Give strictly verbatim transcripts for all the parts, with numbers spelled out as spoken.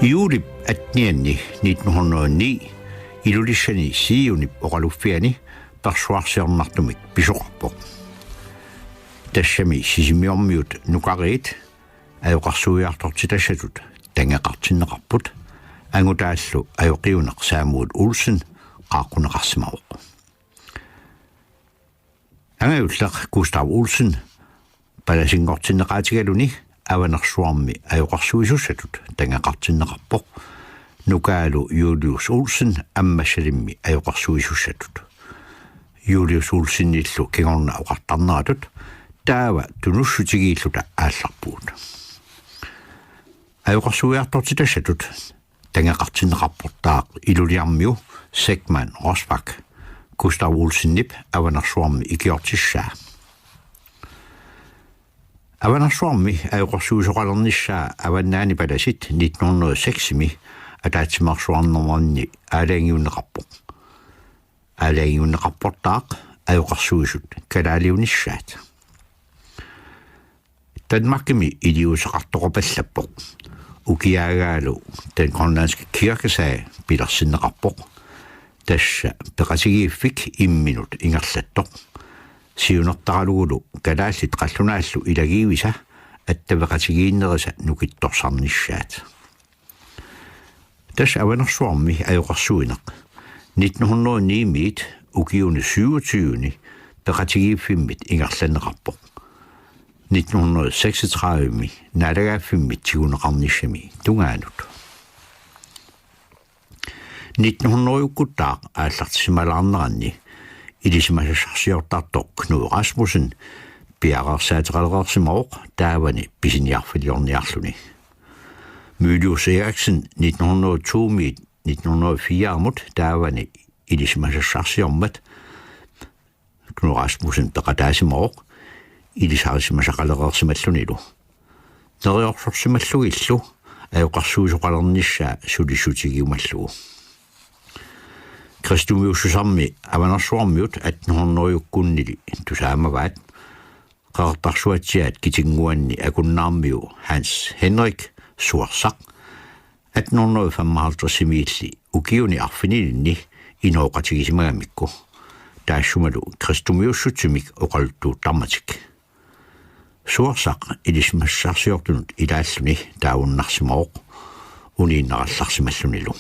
Juulip attenianni nitten hundrede og ni Ilulissani Zionip oqaluffiani persuarsiornartumik pisoqarpoq. Tassami Sisimiormiut nukariit ajoqersuiartortitassatut tangeqartinneqarput, angutaallu ajoqiuneq Samuel Olsen qaaqquneqarsimavoq. Angajulleq Gustav Olsen palasinngortinneqaatigaluni Avanersuarmi ajoqersuisussatut tangeqartinneqarpoq, nukaalu Julius Olsen Ammassalimmi ajoqersuisussatut. Julius Olsenillu kingorna oqartarneratut taava tunussutigiilluta aallarpugut. Ajoqersuiartortitassatut tangeqartinneqarportaaq iluliarmiu Seckmann Rosbach, Gustav Olsenip Avanersuarmi ikiortissaa. Avanersuarmi ajoqersuisoqalernissaa Avannaani palasit nitten hundrede og seksimi ataatsimeersuarnermanni aalajangiunneqarpoq. Aalajangiunneqarportaaq ajoqersuisut kalaaliunissaat. Danmarkimi iliuuseqartoqapallappoq. Ukiaagaalu Den Grønlandske Kirkesag pilersinneqarpoq. Tassa peqatigiiffik imminut ingerlattoq. Siunertaralugulu kalaallit qallunaallu ilagiivisa attaveqatigiinnerisa nukittorsarnissaat. Tassa Avanersuarmi ajoqersuineq nitten hundrede og ni-miit ukiuni syvogtyve-ni peqatigiiffimmit ingerlanneqarpoq. Nitten hundrede og seksogtredive-mi naalagaaffimmit tiguneqarnissami tungaanut. Nitten hundrede-ukkuttaaq aallartisimalaarneranni ilisimasassarsiortartoq Knud Rasmussen piareersaateqalereersimavoq taavani pisiniarfiliorniarluni. Mylius Erichsen nitten hundrede og to-miit nitten hundrede og fire-mut taavani ilisimasassarsiormat Knud Rasmussen peqataasimavoq ilisarisimasaqalereersimallunilu. Neriorsorsimallugillu ajoqersuisoqalernissaa sulissutigiumallugu. Kristumiussusermi Avanersuarmiut atten hundrede-ukkunnili tusaamavaat. Qeqertarsuatsiaat Kitinnguanni Akunnaarmiu Hans Henrik Suersaq atten hundrede og femoghalvtreds-imiilli ukiuni arfinilinni inooqatigisimagamikku, taassumalu kristumiussutsimik oqaluttuuttarmatik. Suersaq ilisimasassarsiortunut ilaalluni taavunnarsimavoq uniinnarallarsimallunilu.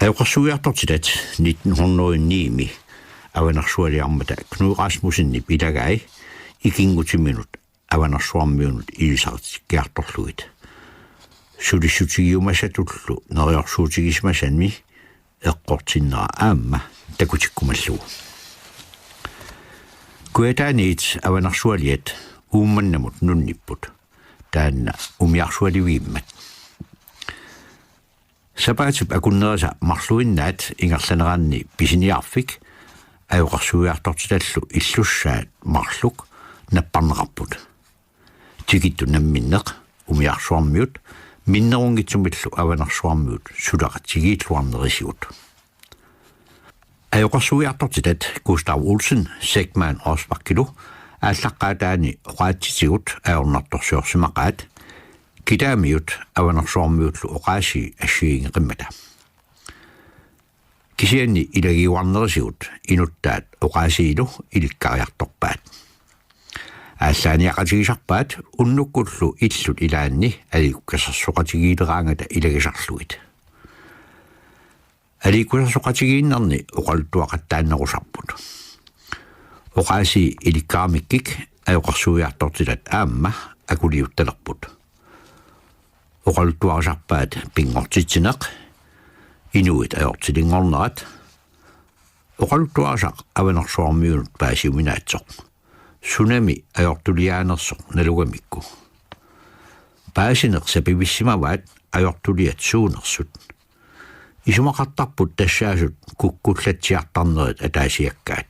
Ajoqersuiartortitat nitten hundrede og ni-mi Avanersualiarmata Knud Rasmussenip ilagai ikinngutiminut Avanersuarmiunut ilisaritikkiartorlugit. Sulissutigiumasatullu neriorsuutigisimasani eqqortinnera aamma takutikkumallugu. Kujataaniit Avanersualiat Uummannamut nunnipput, taanna umiarsualivigimmat. Sapaatip akunnerisa marluinnaat ingerlaneranni pisiniarfik ajoqersuiartortitallu illussaat marluk napparneqarput. Tikittut namminneq umiarsuarmiut minnerunngitsumillu Avanersuarmiut suleqatigiilluarnerisigut. Ajoqersuiartortitat Gustav Olsen Seckmann Rosbachilu aallaqqaataani oqaatsitigut ajornartorsiorsimaqaat, kitaamiut Avanersuarmiullu oqaasii assigiinngeqimmata. Kisianni ilagiuarnerisigut inuttaat oqaasiilu ilikkariartorpaat. Aallaaniaqatigisarpaat unnukkullu illut ilaanni aliikkusersoqatigiileraangata ilagisarlugit. Aliikkusersoqatigiinnerni oqaluttuaqattaannerusarput. Oqaasii ilikkaramikkik ajoqersuiartortitat aamma akuliuttalerput. Oqaluttuarisarpaat pinngortitsineq, inuit ajortilinngornerat, oqaluttuarisaq Avanersuarmiunut paasiuminaatsoq, sunami ajortuliaanersoq nalugamikku, paasineq sapivissimavaat ajortuliat suunersut. Isumaqartarput tassaasut kukkullatsiartarnerit ataasiakkaat.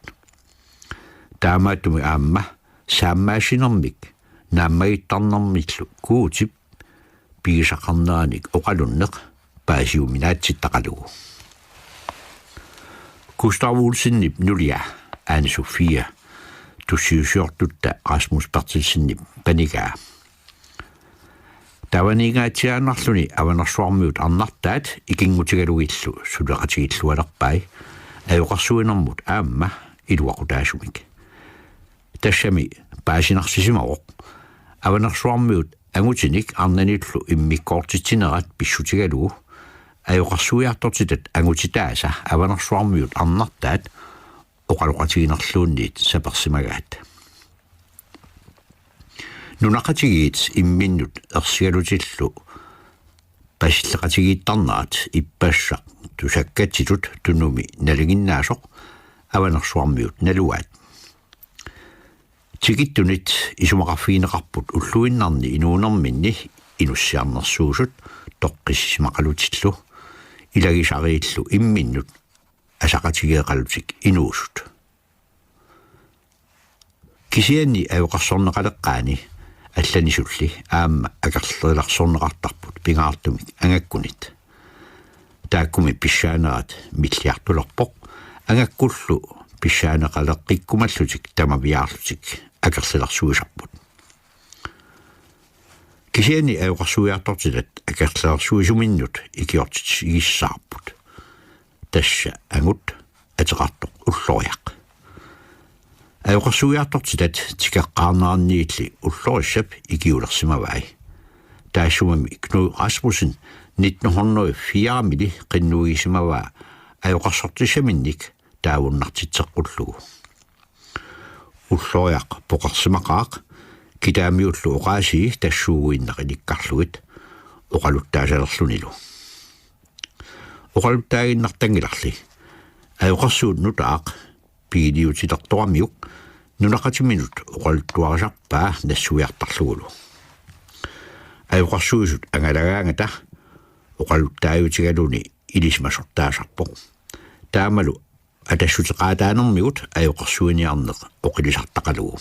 Taamaattumik aamma saammaassinermik naammagittarnermillu Guutip pigisaqarneranik oqalunneq paasiuminaatsittaqalugu. Gustav Olsenip nulia Ane Sofie tussiusiortutta Rasmus Berthelsenip panigaa. Taavaniingaatsiaannarluni Avanersuarmiut arnartaat ikinngutigalugillu suleqatigillualerpai ajoqersuinermut aamma iluaqutaasumik. Tassami paasinarsisimavoq Avanersuarmiut angutinik arnanillu immikkoortitsinerat pissutigalugu ajoqersuiartortitat angutitaasa Avanersuarmiut arnartaat oqaloqatiginerluunniit sapersimagaat. Nunaqqatigiit imminnut ersigalutillu qasilleqatigiittarnerat ippassaq tusakkatsitut Tunumi nalinginnaasoq Avanersuarmiut naluaat. Tikittunit isumaqarfigineqarput ulluinnarni inuunerminni inussiarnersuusut toqqissisimaqalutillu ilagisariillu imminnut asaqatigeeqalutik inuusut. Kisianni ajoqersorneqaleqqaani allanisulli aamma akerlilersorneqartarput pingaartumik angakkunit. Taakkumi pissaanerat milliartulerpoq, angakkullu pissaaneqaleqqikkumallutik tamaviaarlutik akerlilersuisarput. Kisianni ajoqersuiartortitat akerlilersuisuminnut ikiortitsigissaarput. Tassa angut ateqartoq Ulloriaq. Ajoqersuiartortitat tikeqqaarneranniilli Ullorissap ikiulersimavai. Taassumami Knud Rasmussen nitten hundrede og fire-mili qinnuigisimavaa ajoqersortissaminnik taavunnartitseqqullugu. Ulloriaq poqersimaqaaq, kitaamiullu oqaasii tassuuguinnaq ilikkarlugit oqaluttaasalerlunilu. Oqaluttaaginnartanngilarli. Ajoqersuut nutaaq pigiliutilertoramiuk nunaqqatiminut oqaluttuarisarpaa nassuiartarlugulu. Ajoqersuisut angalagaangata oqaluttaajutigaluni ilisimasortaasarpoq. Taamalu atassuteqaataanermigut ajoqersuiniarneq oqilisartaqalugu.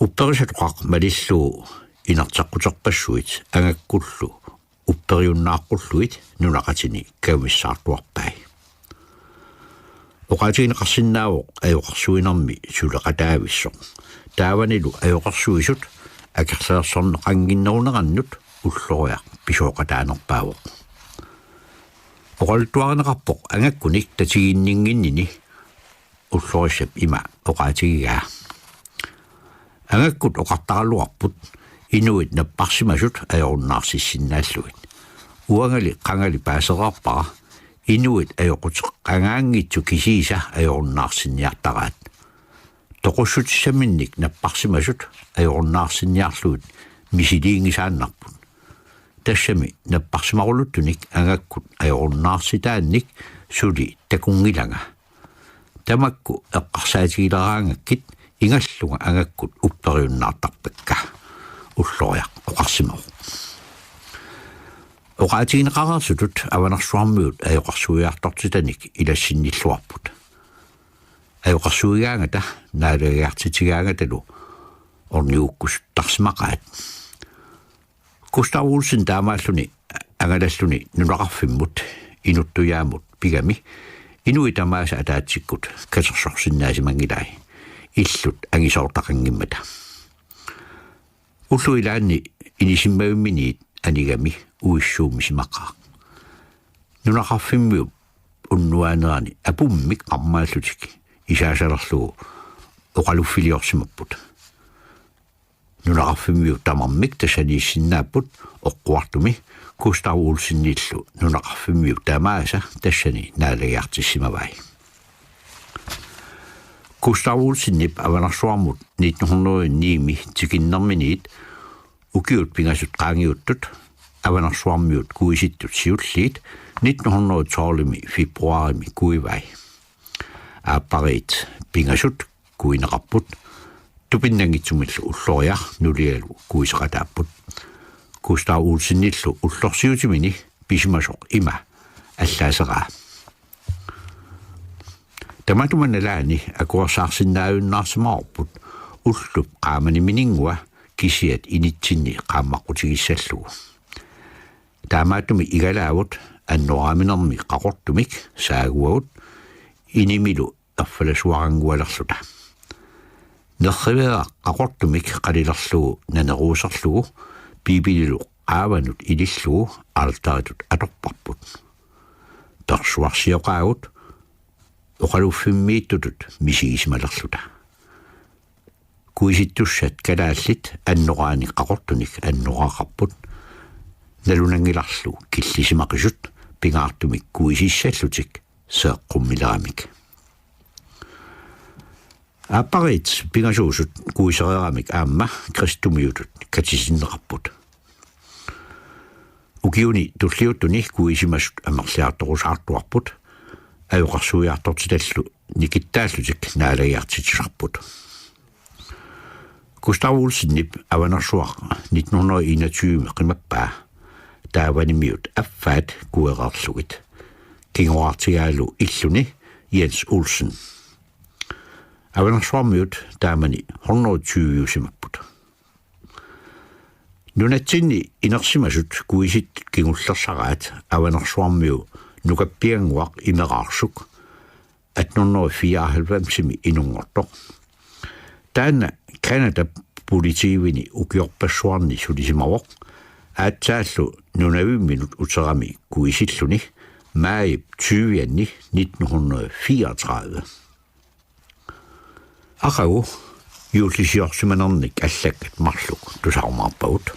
Upperisatoqaq malillugu inerteqquterpassuit angakkullu upperiunnaaqqullugit nunaqqatini kajumissaartuarpai. Oqaatigineqarsinnaavoq ajoqersuinermi suleqataavissoq. Taavanilu ajoqersuisut akerlilersorneqannginnerunerannut Ulloriaq pisooqataanerpaavoq. Oqaluttuarineqarpoq angakkunik tatiginninnginnini Ullorissap ima oqaatigigaa. Angakkut oqartaraluarput inuit napparsimasut ajorunnaarsissinnaallugit. Uangali qangali paasereerpara inuit ajoquteqangaanngitsut kisiisa ajorunnaarsinniartaraat. Toqussutissaminnik napparsimasut ajorunnaarsinniarlugit misiliinngisaannarput. Tassami napparsimaruluttunik angakkut ajorunnaarsitaannik suli takunngilanga. Tamakku eqqarsaatigileraangakkit ingallunga angakkut upperiunnaartarpakka, Ulloriaq oqarsimavoq. Oqaatigineqareersutut Avanersuarmiut ajoqersuiartortitanik ilassinnilluarput. Ajoqersuigaangata naalagiartitsigaangatalu ornigukkusuttarsimaqaat. Gustav Olsen taamaalluni angalalluni nunaqarfimmut inuttujaamut pigami inuit tamaasa ataatsikkut katersorsinnaasimanngilai illut angisoortaqanngimmata. Ullut ilaanni inisimmavimminit anigami uissuummisimaqaaq. Nunaqarfimmiup unnuaanerani apummik qarmaallutik isaasalerlugu oqaluffiliorsimapput. Nunaqarfimmiut tamarmik tassaniissinnaapput oqquartumi Gustav Olsenillu nunaqarfimmiut tamaasa tassani naalagiartissimavai. Gustav Olsenip Avanersuarmut nitten hundrede og ni-mi tikinnerminiit ukiut pingasut qaangiuttut Avanersuarmiut kuisittut siulliit nitten hundrede og tolv-imi februarimi kuivai. Aappariit pingasut kuineqarput tupinnanngitsumillu Ulloriaq nulialu kuiseqataapput. Gustav Olsenillu ullorsiutimini pisimasoq ima allaaseraa: Tamatuma nalaani akuersaarsinnaajunnaarsimavarput ullup qaamaniminingua kisiat initsinni qaammaqqutigissallugu. Taamaattumik igalaavut annoraaminermi qaqortumik saaguagut inimilu erfalasuaranngualerluta. Nerriveeraq qaqortumik qalilerlugu naneruuserlugu Biibililu qaavanut ilillugu altaritut atorparput. Persuarsioqaagut oqaluffimmiittutut misigisimalerluta. Kuisittussat kalaallit annoraani qaqortunik annoraaqarput. Nalunanngilarlu killisimaqisut pingaartumik kuisissallutik seeqqummileramik. Aappariit pingasuusut kuisereeramik aamma kristumiutut katitinneqarput. Ukiuni tulliuttuni kuisimasut amerliartorusaartuarput, ajoqersuiartortitallu nikittaallutik naalagiartitsisarput. Gustav Olsenip Avanersuaq nitten hundrede og enogtyve qimappaa taavanimiut affaat kuereerlugit. Kingoraartigaalu illuni Jens Olsen. Avanersuarmiut taamani hundrede tyve-usimapput. Nunatsinni inersimasut kuisittut kingullersaraat Avanersuarmiu nukappiannguaq Imeraarsuk atten hundrede fireoghalvfems-imi inunngortoq. Taanna Canada politiivini ukiorpassuarni sulisimavoq, aatsaallu nunavimminut uterami kuisilluni maajip tyve-anni nitten hundrede fireogtredive. Aqagu juullisiorsimanernik allakkat marluk tusarumaarpagut.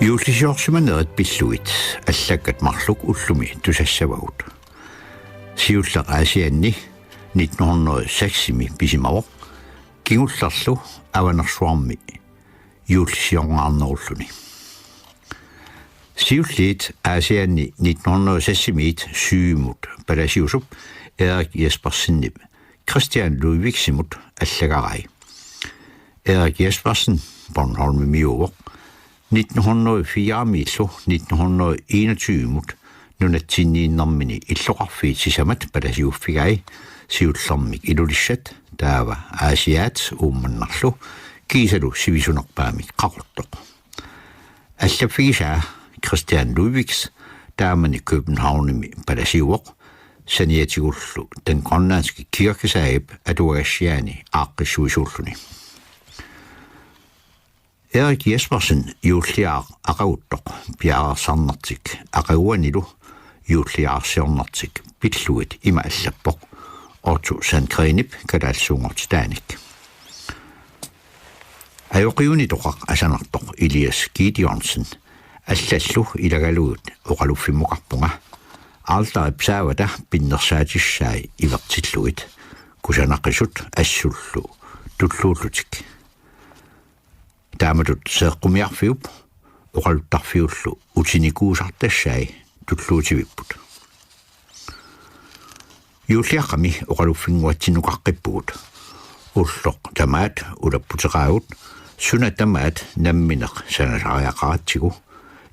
Juullisiorsimanerit pillugit allakkat marluk ullumi tusassavagut. Siulleq Aasianni nitten hundrede seks-imi pisimavoq, kingullerlu Avanersuarmi juullisiorngaarnerulluni. Siulliit Aasianni nitten hundrede seks-imiit syv-imut palasiusup Erik Jespersenip Christian Ludwigsimut allagarai. Erik Jespersen Bornholmimiuvoq. Nitten hundrede fire-miillu nitten hundrede enogtyve-mut nunatsinniinnermini illoqarfiit sisamat palasiuffigai, siullermik Ilulissat, taava Aasiaat Uummannarlu kiisalu sivisunerpaamik Qaqortoq. Allaffigisaa Christian Ludwigs taamani Københavnimi palasiuvoq, saniatigullu Den Grønlandske Kirkesagip atuagassiaani aaqqissuisuulluni. Erik Jespersen juulliaaq aqaguttoq piareersarnertik aqaguanilu juulliaarsiornertik pillugit ima allappoq Otto Sandgreenip kalaallisuunngortitaanik. Ajoqiunitoqaq asanartoq Elias Gideonsen allallu ilagalugit oqaluffimmukarpunga, alterip saavata pinnersaatissaai ivertillugit, kusanaqisut assullu tulluullutik. Taamatut seeqqumiarfiup oqaluttarfiullu utinikuusartassai tulluutivipput. Juulliaqqami oqaluffinnguatsinnukaqqippugut. Ulloq tamaat ulapputeqaagut, suna tamaat nammineq sanasariaqaratsigu,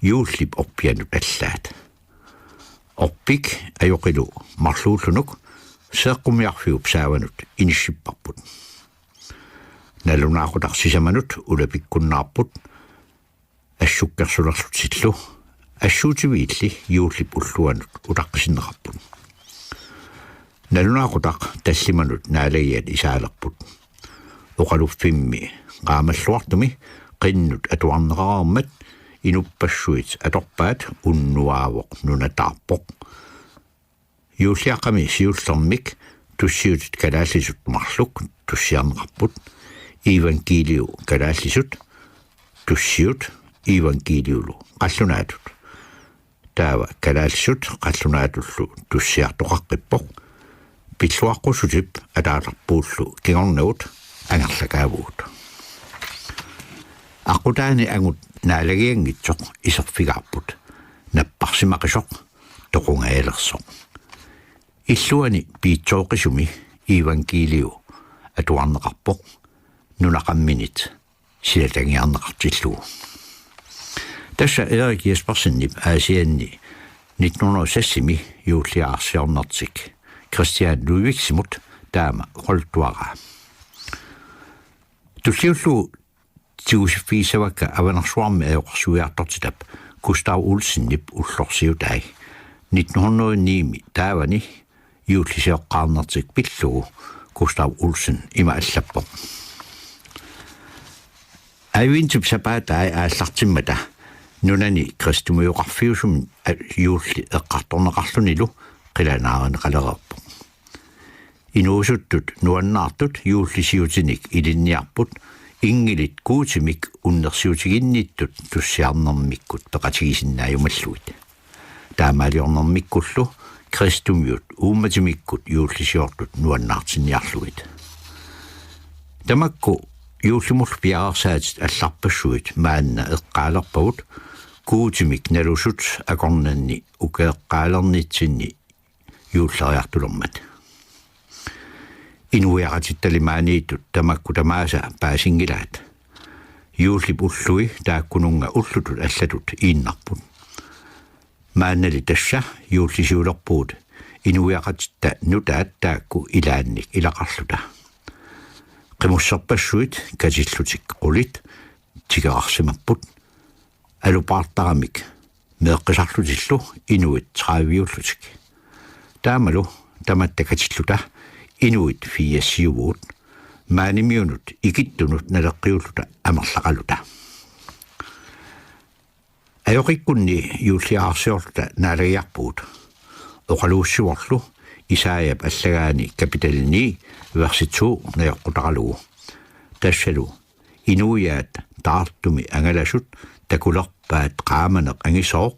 juullip orpianut allaat. Orpik ajoqilu marluullunuk seeqqumiarfiup saavanut inissipparput. Nalunaaqutaq sisamanut ulapikkunnaarput, assukkersulerlutillu assuutiviilli juullip ulluanut utaqqisinneqarput. Nalunaaqutaq tallimanut naalagiat isaalerput. Oqaluffimmi qaamalluartumi qinnut atuarneqareermat inuppassuit atorpaat unnuaavoq nunataarpoq. Juulliaqqami siullermik tussiutit kalaallisut marluk tussiarneqarput. Evangeliu kalaallisut tussiut evangeliulu qallunaatut. Taava kalaallisut qallunaatullu tussiartoqaqqippoq. Pilluaqqussutip ataatarpuullu kingornagut angerlakaavugut. Aqqutaani angut naalagianngitsoq iserfigaarput. Napparsimaqisoq toqungajalersoq. Illuani piitsooqisumi evangeliu atuarneqarpoq nunaqamminit silatangiarneqartillugu. Tassa Erik Jespersenip Aasianni nitten hundrede og seks-imi juulliaarsiornertik Christian Ludwigsimut taama oqaluttuaraa. Tulliullugu tigusiffigissavakka Avanersuarmi ajoqersuiartortitap Gustav Olsenip ullorsiutai. Nitten hundrede ni-mi taavani juullisioqqaarnertik pillugu Gustav Olsen ima allappoq: Adventip sapaatai aallartimmata nunani kristumioqarfiusumik juulli eqqartorneqarlunilu qilanaarineqalereerpoq. Inuusuttut nuannaartut juullisiutinik ilinniarput inngilit Guutimik unnersiutiginnittut tussiarnermikkut peqatigisinnaajumallugit. Taamaaliornermikkullu kristumiut uummatimikkut juullisiortut nuannaartinniarlugit. Tamakku juullimullu piareersaatit allarpassuit maanna eqqaalerpagut Guutimik nalusut akornanni ukeeqqaalernitsinni juulleriartulermat. Inuiaqatittali maaniittut tamakku tamaasa paasinngilaat. Juullip ullui taakkununnga ullutut allatut iinnarput. Maannali tassa juullisiulerpugut inuiaqatitta nutaat taakku ilaannik ilaqarluta. Qimusserpassuit katillutik qulit tikerarsimapput. Alupaartaramik meeqqisarlutillu inuit trediviullutik. Taamalu tamatta katilluta inuit firsiuvugut maanimiunut ikittunut naleqqiulluta amerlaqaluta. Ajoqikkunni juulliarsiorluta naalagiarpugut. Oqaluussivorlu Isaiap allagaani kapitali ni versi to najoqqutaralugu. Tassalu inuiaat taartumi angalasut takulerpaat qaamaneq angisooq,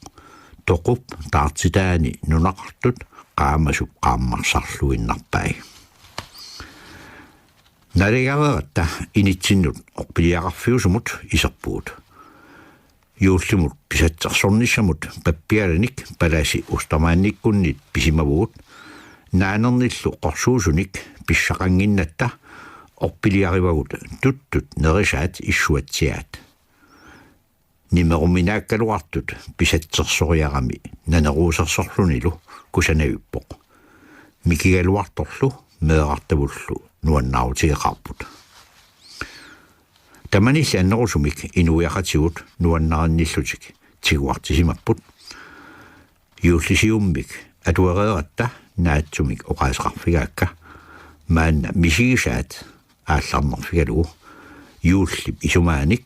toqup taartitaani nunaqartut qaamasup qaammarsarluinnarpai. Naalagiareeratta initsinnut orpiliaqarfiusumut iserpugut. Juullimut pisatsersornissamut pappialanik palasi Ostermannikkunnit pisimavugut, naanernillu qorsuusunik pissaqannginnatta orpiliarivagut tuttut nerisaat issuatsiaat. Nimeruminaakkaluartut pisatsersoriarami naneruusersorlunilu kusanavippoq. Mikigaluartorlu meerartavullu nuannaarutigeqaarput. Tamanilli annerusumik inuiaqatigut nuannarinnillutik tiguartisimapput. Juullisiummik atuereeratta naatsumik oqaaseqarfigaakka, maanna misigisaat aallarnerfigalugu juullip isumaanik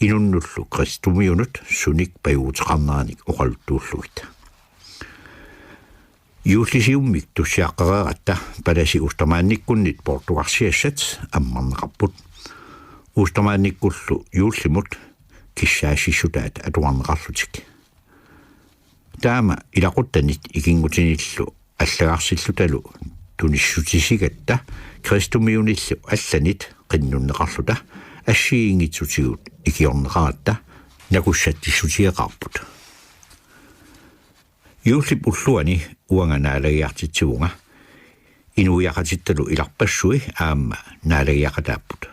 inunnullu kristumiunut sunik pajuuteqarneranik oqaluttuullugit. Juullisiummik tussiaqqereeratta palasi Ostermannikkunnit poortugarsiassat ammarneqarput. Ostermannikkullu juullimut kissaassissutaat atuarneqarlutik. Taama ilaquttanit ikinngutinillu allagarsillutalu tunissutisigatta kristumiunillu allanit qinnunneqarluta assigiinngitsutigut ikiorneqaratta nakussatsissutigeqaarput. Juullip ulluani uanga naalagiartitsivunga, inuiaqatittalu ilarpassui aamma naalagiaqataapput.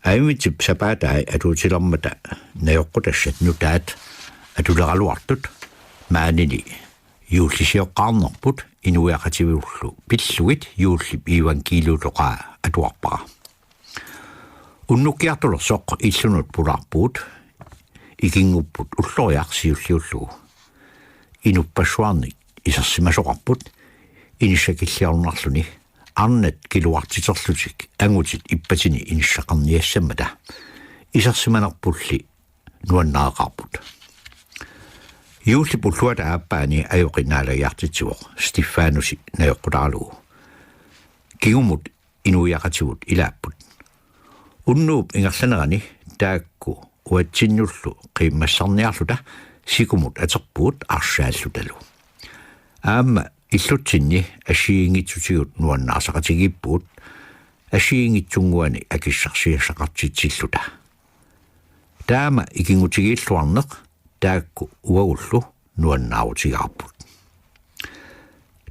Adventip sapaatai atuutilermata najoqqutassat nutaat atuleraluartut maanini juullisioqqaarnerput inuiaqativillu pillugit juullip iivangkiiliutoqaa atuarpara. Unnukkiartulersoq illunut pulaarpugut, ikinngupput ulloriaq siulliullugu. Inuppassuarnik isersimasoqarput inissakilliornarluni, arnat kiluartiterlutik angutit ippatini inissaqarniassammata. Isersimanerpulli nuannareqaarput. Juullip ulluata aappaani ajoqi naalagiartitsivoq Stefanusi najoqqutaralugu. Kingumut inuiaqatigut ilaapput. Unnuup ingerlanerani taakku uatsinnullu qiimmassarniarluta sikumut aterpugut arsaallutalu. Aamma illutsinni assigiinngitsutigut nuannaarsaqatigiippugut assigiinngitsunnguanik akissarsiassaqartitsilluta. Taama ikinngutigiilluarneq taakku uagullu nuannaarutigaarput.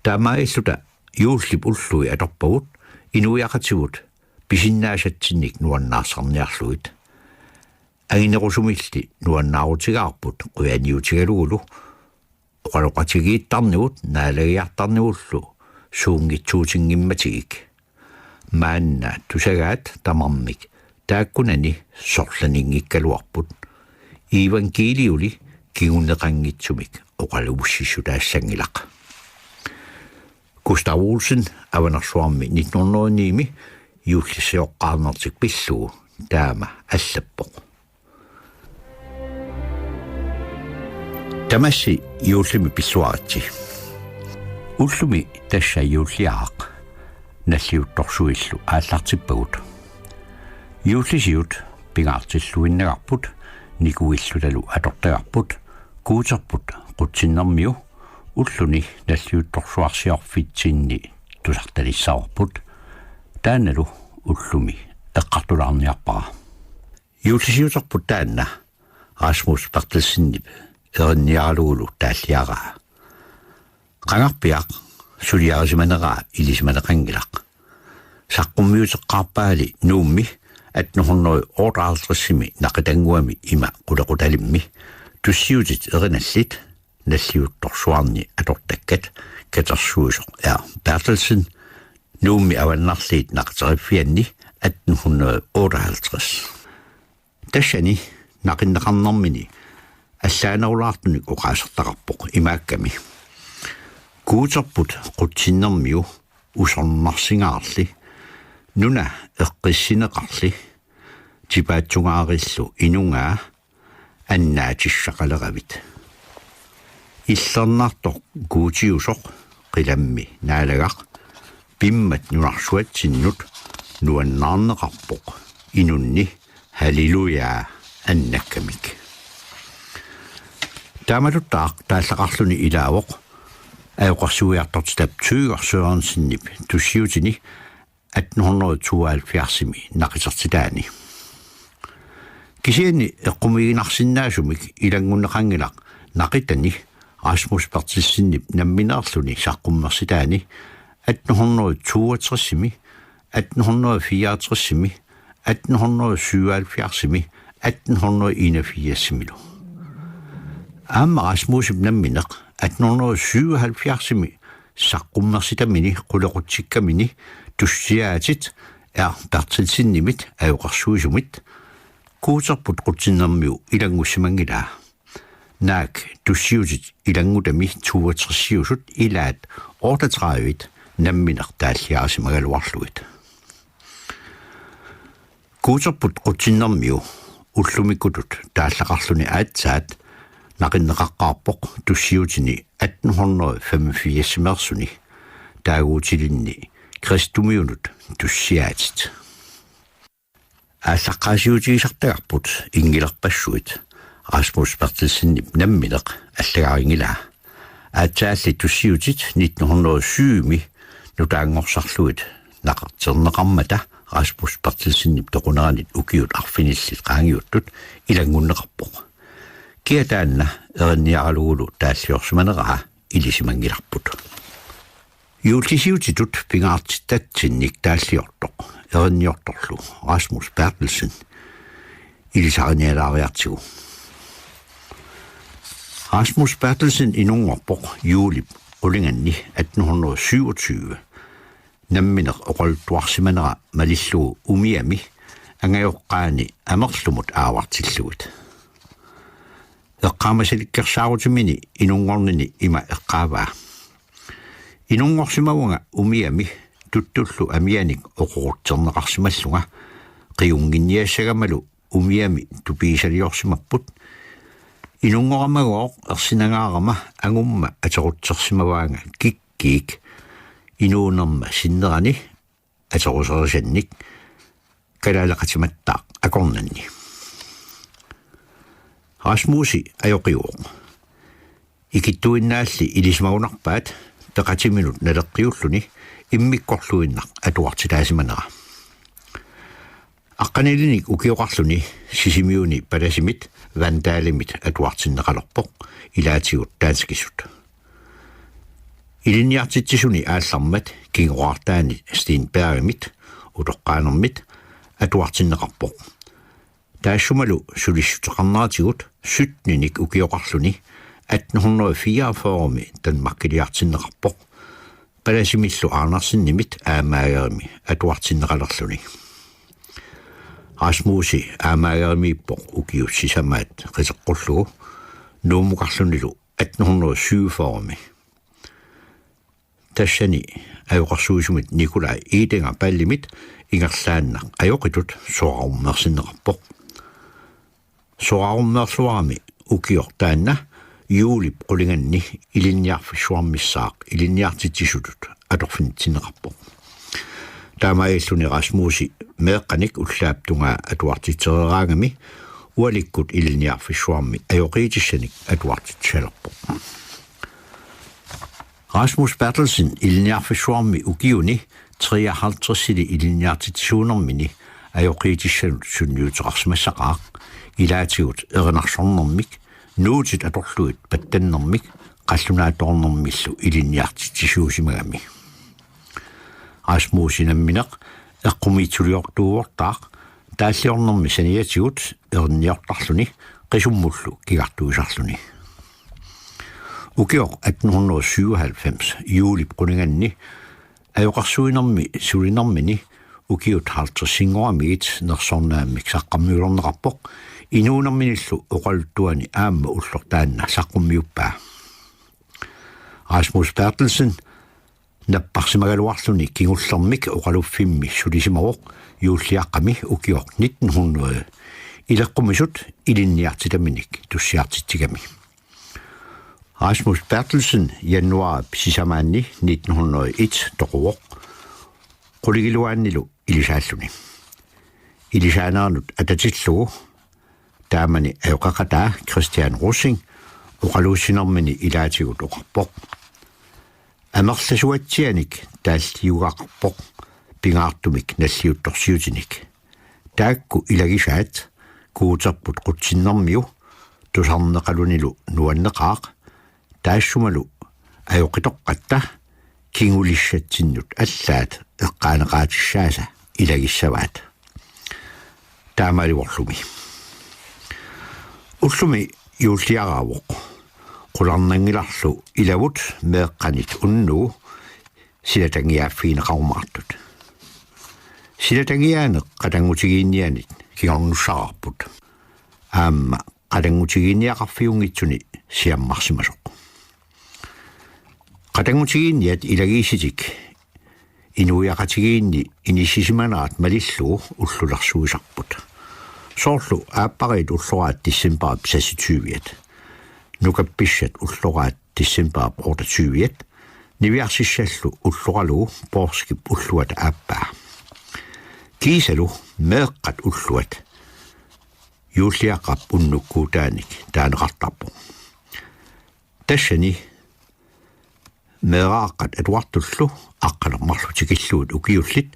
Taamaalilluta juullip ullui atorpagut inuiaqatigut pisinnaasatsinnik nuannaarsarniarlugit. Anginerusumilli nuannaarutigaarput qujaniutigalugulu oqaloqatigiittarnigut naalagiartarnigullu suunngitsuutinngimmatikkik. Maanna tusagaat tamarmik taakkunani sorlaninngikkaluarput. Iivangkiiliuli kinguneqanngitsumik oqaluussissutaassanngilaq. Gustav Olsen Avanersuarmi nitten hundrede og ni-mi juullisioqqaarnertik pillugu taama allappoq: Tamassi juullimi pilluaritsi. Ullumi tassa juulliaraq nalliuttorsuillu aallartippagut. Juullisiut pingaartilluinnagarput, nikuillutalu atortagarput, Guuterput qutsinnermiu ulluni nalliuttorsuarsiorfitsinni tusartalissavarput. Taannalu ullumi eqqartulaarniarpara. Juullisiuterput taanna Rasmus Berthelsenip erinniaralugulu taalliaraa. Qangarpiaq suliarisimaneraa ilisimaneqanngilaq. Saqqummiuteqqaarpaali Nuummi atten hundrede otteoghalvtredsimi naqitannguami ima qulequtalimmi tussiutit erinallit nalliuttorsuarni atortakkat, katersuisoq R. Berthelsen Nuummi Avannarliit Naqiteriffianni atten hundrede otteoghalvtreds. Tassani naqinneqarnermini allaanerulaartunik oqaasertaqarpoq imaakkami: Guuterput qutsinnermiu usornarsingaarli, nuna eqqissineqarli, tipaatsungaariillu inungaa annaatissaqaleravit. Illernartoq guutiusoq qilammi naalagaq pimmat nunarsuatsinnut nuannaarneqarpoq inunni halleluja annakkamik. Taamatuttaaq taallaqarluni ilaavoq ajoqersuiartortitap Thyger Sørensenip tussiutini atten hundrede tooghalvfjerdsimi naqitertitaani. Kisianni eqqumiiginarsinnaasumik ilanngunneqanngilaq naqitani Rasmus Berthelsenip nammineerluni saqqummersitaani atten hundrede toogtresimi, atten hundrede fireogtresimi, atten hundrede syvoghalvfjerdsimi, atten hundrede enogfirsimilu. Aamma Rasmusip nammineq atten hundrede syvoghalvfjerdsimi saqqummersitamini qulequtsikkamini tussiaatit R. Berthelsenimit ajoqersuisumit Guuterput qutsinnermiu ilanngussimanngilaa. Naak tussiutit ilanngutami toogtresiusut ilaat otteogtredive nammineq taalliarisimagaluarlugit. Guuterput qutsinnermiu ullumikkutut taallaqarluni aatsaat naqinneqaqqaarpoq tussiutini atten hundrede femogfirsimeersuni taaguutilinni kristumiunut tussiaatit. Aallaqqaasiutigisartagarput inngilerpassuit Rasmus Berthelsenip nammineq allagarinngilaa. Aatsaalli tussiutit nitten hundrede syvimi nutaanngorsarlugit naqiterneqarmata Rasmus Berthelsenip toquneranit ukiut arfinillit qaangiuttut ilanngunneqarpoq. Kia taanna erinniaralugulu taalliorsimaneraa ilisimanngilarput. Juullisiutitut pingaartitatsinnik taalliortoq erinniortorlu Rasmus Berthelsen ilisarinialaariartigu. Rasmus Berthelsen inunngorpoq juulip qulinganni atten hundrede syvogtyve nammineq oqaluttuarsimanera malillugu umiami angajoqqaani amerlumut aavartillugit. Eqqaamasalikkersaarutimini inunngornini ima eqqaavaa: Inunngorsimavunga umiami tuttullu amianik oqorutserneqarsimallunga, qiunnginniassagamalu umiami tupigisaliorsimapput. Inunngoramagooq ersinangaarama angumma aterutsersimavaanga kikkiik inuunerma sinnerani ateruserisannik kalaaleqatimattaaq akornanni. Rasmusi ajoqiuvoq. Ikittuinnaalli ilisimagunarpaat peqatiminut naleqqiulluni immikkorluinnaq atuartitaasimanera. Aqqanilinik ukioqarluni Sisimiuni palasimit Vandalimit atuartinneqalerpoq, ilaatigut danskisut. Ilinniartitsisuni aallarmat kingoraartaani Steenbergimit utoqqaanermit atuartinneqarpoq. Taassumalu sulissuteqarneratigut syttenik ukioqarluni atten hundrede fireogfyrremi Danmarkiliartinneqarpoq, palasimillu Andersenimit Amagerimi atuartinneqalerluni. Rasmusi Amagerimiippoq ukiut sisamaat qiteqqullugu Nuummukarlunilu atten hundrede syvogfyrremi. Tassani ajoqersuisumit Nikolaj Edinger Ballemit ingerlaannaq ajoqitut soraarummeersinneqarpoq. Soraarummeerluarami ukioq taanna juulip qulinganni ilinniarfissuarmissaaq ilinniartitsisutut atorfinitsinneqarpoq. Taamaalilluni Rasmusi meeqqanik ullaap tungaa atuartitsereeraangami ualikkut ilinniarfissuarmi ajoqiitissanik atuartitsisalerpoq. Rasmus Berthelsen ilinniarfissuarmi ukiuni treoghalvtredsili ilinniartitsisuunermini ajoqiitissanut sunniuteqarsimassaqaaq, ilaatigut erinarsornermik, nuutit atorlugit pattannermik qallunaatoornermillu ilinniartitsisuusimagami. Rasmusi nammineq eqqumiitsuliortuuvortaaq taalliornermi saniatigut erinniortarluni qisummullu kigartuisarluni. Ukioq atten hundrede syvoghalvfems juulip qulinganni ajoqersuinermi sulinermini ukiut halvtredsinngoramiit nersornaammik saqqummiulerneqarpoq, inuunerminillu oqaluttuani aamma ulloq taanna saqqummiuppaa. Rasmus Berthelsen napparsimagaluarluni kingullermik oqaluffimmi sulisimavoq juulliaqqami ukioq nitten hundrede ileqqumisut ilinniartitaminik tussiartitsigami. Rasmus Berthelsen januaarip sisamaanni nitten hundrede et toquvoq qulingiluaannilu ilisaalluni. Ilisaaneranut atatillugu taamani ajoqeqataa Christian Rosing oqaluussinermini ilaatigut oqarpoq: Amerlasuatsianik taalliugaqarpoq pingaartumik nalliuttorsiutinik. Taakku ilagisaat Guuterput qutsinnermiu tusarneqalunilu nuanneqaaq, taassumalu ajoqitoqqatta kingulissatsinnut allaat eqqaaneqaatissaasa ilagissavaat. Taamaalivorlumi. Ullumi juulliaraavoq. Qularnanngilarlu ilavut meeqqanit unnugu silatangiaaffigineqarumaartut. Silatangiaaneq qatanngutigiinnianit kingornussaraarput. Aamma qatanngutigiinniaqarfiunngitsuni siammarsimasoq. Qatanngutigiinniat ilagiisitik inuiaqatigiinni inissisimanerat malillugu ullulersuisarput. Soorlu aappariit ulloraat decembarip seksogtyviat, nukappissat ulloraat decembarip otteogtyviat, niviarsissallu ulloralugu poorskip ulluata aappaa. Kiisalu meeqqat ulluat juulliaqqap unnukkuutaanik taaneqartarpoq. Tassani meeraaqqat atuartullu aqqaneq-marluk tikillugit ukiullit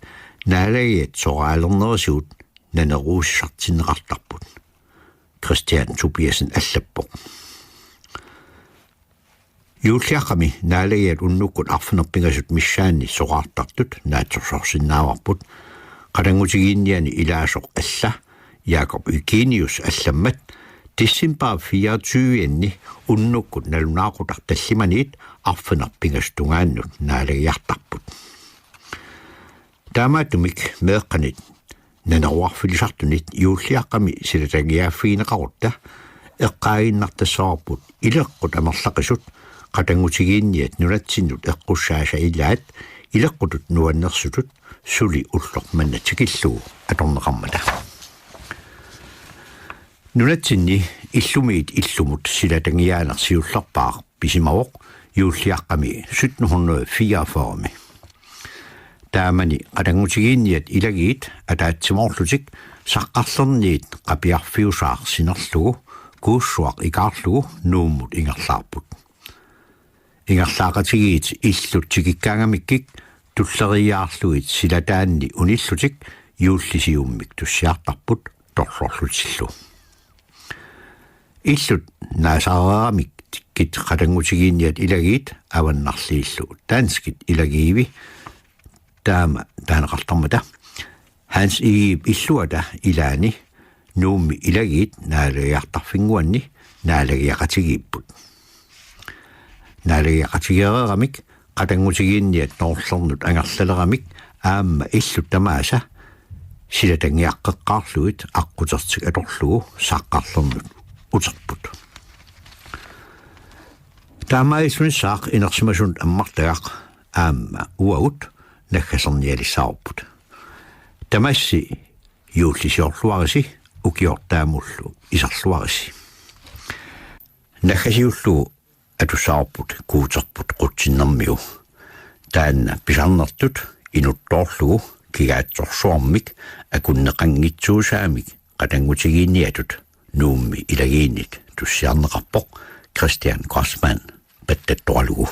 naalagiat soraalernerisigut naneruussisartinneqartarput, Christian Tobiassen allappoq. Juulliaqqami naalagiat unnukkut arfineq-pingasut missaanni soraartartut naatsorsorsinnaavarput. Qatanngutigiinniani ilaasoq alla Jakob Eugenius allammat decembarip fireogtyve-anni unnukkut nalunaaqutaq tallimaniit arfineq-pingasut tungaannut naalagiartarput. Taamaattumik meeqqanit naneruarfilisartunit juulliaqqami silatangiaaffigineqarutta eqqaaginnartassavarput ileqqut amerlaqisut qatanngutigiinniat nunatsinnut eqqussaasa ilaat ileqqutut nuannersutut suli ulloq manna tikillugu atorneqarmata. Nunatsinni illumiit illumut silatangiaaneq siullerpaaq pisimavoq juulliaqqami sytten hundrede fireogfyrre-mi. Taamani qatanngutigiinniat ilagiit ataatsimoorlutik Saqqarlerniit Qapiarfiusaaq sinerlugu Kuussuaq ikaarlugu Nuummut ingerlaarput. Ingerlaaqatigiit illut tikikkaangamikkik tulleriiaarlugit silataanni unillutik juullisiummik tussiartarput torlorlutillu. Illut naasareeramikkit qatanngutigiinniat ilagiit avannarliillu danskit ilagiivi taama taaneqartarmata. Hans Egedep illuata ilaani Nuummi ilagiit naalagiartarfinnguanni naalagiaqatigiipput. Naalagiaqatigeereeramik qatanngutigiinniat Noorlernut angerlaleramik aamma illut tamaasa silatangiaqqeqqaarlugit aqqutertik atorlugu Saqqarlernut uterput. Taamaalillunissaaq inersimasunut ammartagaq aamma uagut naggasernialissavarput. Tamassi juullisiorluarisi ukiortaamullu iserluarisi. Naggasiullugu atussavarput Guuterput qutsinnermiu. Taanna pisarnertut inuttoorlugu kigaatsorsuarmik akunneqanngitsuusaamik qatanngutigiinniatut Nuummi ilagiinnit tussiarneqarpoq Christian Grossmann pattattoralugu.